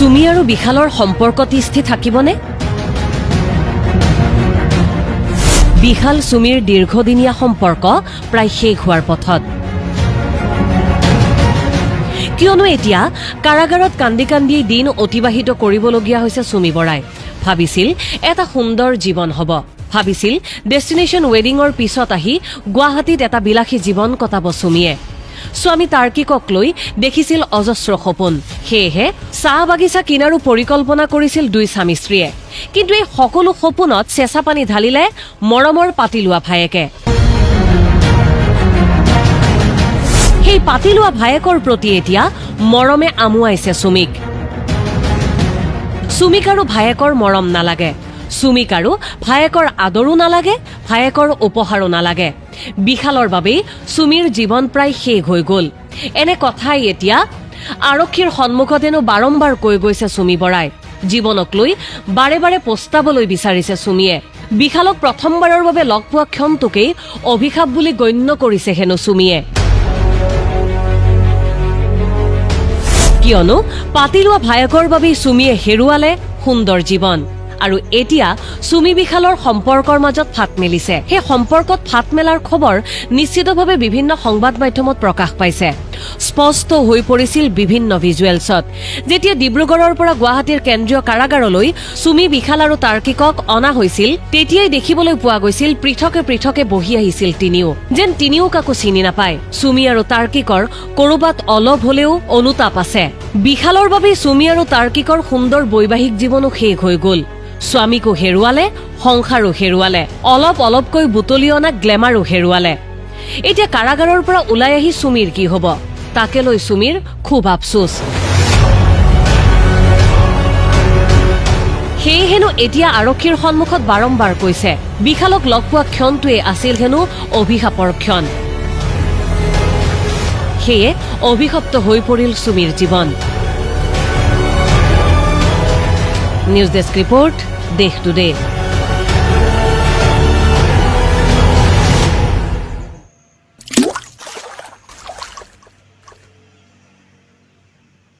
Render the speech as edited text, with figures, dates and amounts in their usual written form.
চুমি আৰু বিশালৰ সম্পৰ্ক তিষ্ঠি থাকিবনে? বিশাল চুমিৰ দীৰ্ঘদিনীয়া সম্পৰ্ক প্ৰায় শেষ হোৱাৰ পথত। কিয়নো এতিয়া কাৰাগাৰত কান্দি কান্দি দিন অতিবাহিত কৰিবলগীয়া হৈছে চুমি বৰাই। ভাবিছিল এটা সুন্দৰ জীৱন হ'ব, ভাবিছিল ডেষ্টিনেশ্যন ৱেডিঙৰ পিছত আহি গুৱাহাটীত এটা বিলাসী জীৱন কটাব চুমিয়ে। স্বামী তাৰ্কিকক লৈ দেখিছিল অজস্ৰ সপোন। সেয়েহে চাহ বাগিচা কিনাৰো পৰিকল্পনা কৰিছিল দুই স্বামী স্ত্ৰীয়ে। কিন্তু এই সকলো সপোনত চেঁচা পানী ঢালিলে মৰমৰ পাতি লোৱা ভায়েকে। সেই পাতি লোৱা ভায়েকৰ প্ৰতি এতিয়া মৰমে আমুৱাইছে চুমিক। চুমিক আৰু ভায়েকৰ মৰম নালাগে, চুমিক আৰু ভায়েকৰ আদৰো নালাগে, ভায়েকৰ উপহাৰো নালাগে। বিশালৰ বাবেই চুমিৰ জীৱন প্ৰায় শেষ হৈ গ'ল। এনে কথাই এতিয়া আৰক্ষীৰ সন্মুখত হেনো বাৰম্বাৰ কৈ গৈছে চুমি বৰাই। জীৱনক লৈ বাৰে বাৰে পস্তাবলৈ বিচাৰিছে চুমিয়ে। বিশালক প্ৰথমবাৰৰ বাবে লগ পোৱা ক্ষণটোকেই অভিশাপ বুলি গণ্য কৰিছে হেনো চুমিয়ে। কিয়নো পাতি লোৱা ভায়েকৰ বাবেই চুমিয়ে হেৰুৱালে সুন্দৰ জীৱন। আৰু এতিয়া চুমি বিশালৰ সম্পৰ্কৰ মাজত ফাট মেলিছে। সেই সম্পৰ্কত ফাট মেলাৰ খবৰ নিশ্চিতভাৱে বিভিন্ন সংবাদ মাধ্যমত প্ৰকাশ পাইছে। স্পষ্ট হৈ পৰিছিল বিভিন্ন ভিজুৱেলছত। যেতিয়া ডিব্ৰুগড়ৰ পৰা গুৱাহাটীৰ কেন্দ্ৰীয় কাৰাগাৰলৈ চুমি, বিশাল আৰু তাৰ্কিকক অনা হৈছিল, তেতিয়াই দেখিবলৈ পোৱা গৈছিল পৃথকে পৃথকে বহি আহিছিল তিনিও, যেন তিনিও কাকো চিনি নাপায়। চুমি আৰু তাৰ্কিকৰ ক'ৰবাত অলপ হলেও অনুতাপ আছে। বিশালৰ বাবেই চুমি আৰু তাৰ্কিকৰ সুন্দৰ বৈবাহিক জীৱনো শেষ হৈ গ'ল। স্বামীকো হেৰুৱালে, সংসাৰো হেৰুৱালে, অলপ অলপকৈ বুটলি অনা গ্লেমাৰো হেৰুৱালে। এতিয়া কাৰাগাৰৰ পৰা ওলাই আহি চুমিৰ কি হ'ব, তাকে লৈ চুমিৰ খুব আফচোচ। সেয়ে হেনো এতিয়া আৰক্ষীৰ সন্মুখত বাৰম্বাৰ কৈছে, বিশালক লগ পোৱা ক্ষণটোৱে আছিল হেনো অভিশাপৰ ক্ষণ। সেয়ে অভিশপ্ত হৈ পৰিল চুমিৰ জীৱন। News desk report, Desh today.